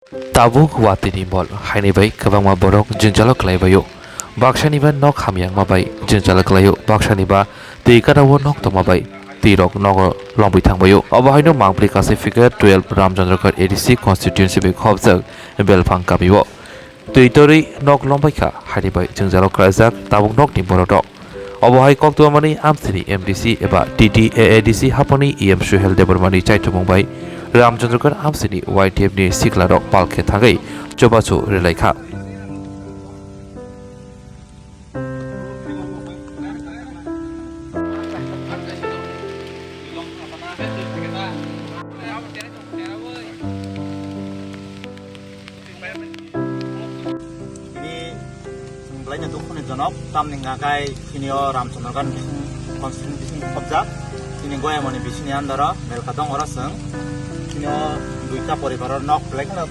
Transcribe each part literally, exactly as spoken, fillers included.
Tabuk watwi ni mol haini bai kwbangma borok jwngjalo kwlaibaio. Baksani ba nok hamyangma bai jwngjalo kwlaio, baksani ba twi gana o nok tongma bai twi rok nogo lomwi thangbaio. Obo haino mangpli kasai figure twelve Ramchandragarh A D C constituency bai khobjak Belphang kamio. Twi torwi nok lombaikha haini bai jwngjalo kwlaijak tabuk nokni borok rok. Obo hai koktwmani amsini M D C eba T T A A D C haponi E M Suhel Debbarmani chaithumung bai Ramchandragarh amsini Y T F ni sikla rok palkhe thangwi chubachu relaikha. Bini chwng belai no dukhu ni jonok, tamni hwnkha khe chini o Ramchandragarh ni bising constituency bising khobjak, chini Goyamoni bisini under o Melka dong oro chwng. Chini o duita poribar o nok belai kheno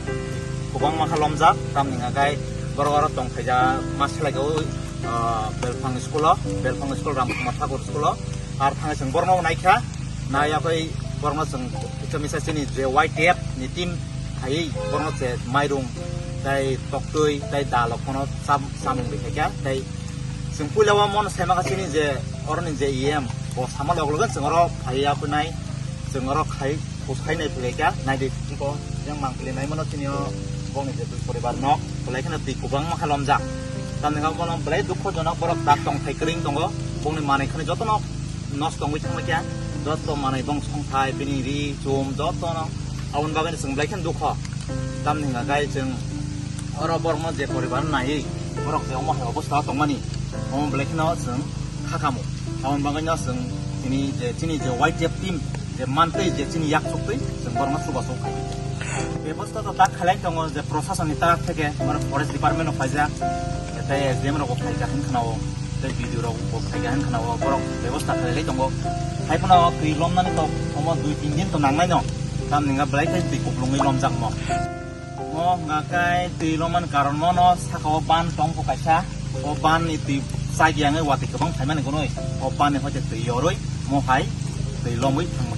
kwbangma khe lomjak, tamni hwnkha khe borok oro tong phaijak ma selai o, ah, Belphang school o, Belphang school Ramkumar Thakur school o, ar thangwi chwng borokno naikha, naiya khe borokno chwng kisa misa chini je Y T F ni team khaiwi borokno je mairung tei toktwi tei dal rok phano cham-, chamung bai khaikha tei chwng puila o mono saimakha chini je oroni je E M bo sama log logo chwng oro phaiya phinai chwng oro khai, khus khai nai phlaikha naidi tiko yang mangpili naimano chini o bongni je twi poribar nok belai kheno twi kwbangma khe lomjak. Tamni hwnba bono belai dukhojonok borok dak tongthai kwrwng tongo, bongni manwi khani jotono nosto wngwi thanglaikha, joto manwi bong songthai bini ri chum jotono aboni bagwi chwng belai kheno dukho. Tamni hwnba khe chwng oro borokno je poribar naiwi borok je omo hai obostha o tongmani, omo belai kheno chwng kha kamo. Aboni bagwino chwng tini je chini je Y T F team je mantwi je chini yak suktwi chwng borokno chubachu khai. Bebosta to tak khalai tongo je proshasonni tarak theke, mane forest department rok phaijak, tei S D M rok bo phaijak hin khna o, tei B D O rok bo phaijak hin khna o, borok bebosta khalai tongo. Hai phano twi lomnani to omo dui tin din to nangnai no, tamni hwnba belai khe twi kuplungwi lomjak mo. Mo hwnga khe twi lomani karon mono saka o ban tong kho kaisa. O ban ni twi chak yangwi watwi kwbang phaimani gunui. O ban ni hoite twi yorwi mo hai twi lomwi thangma.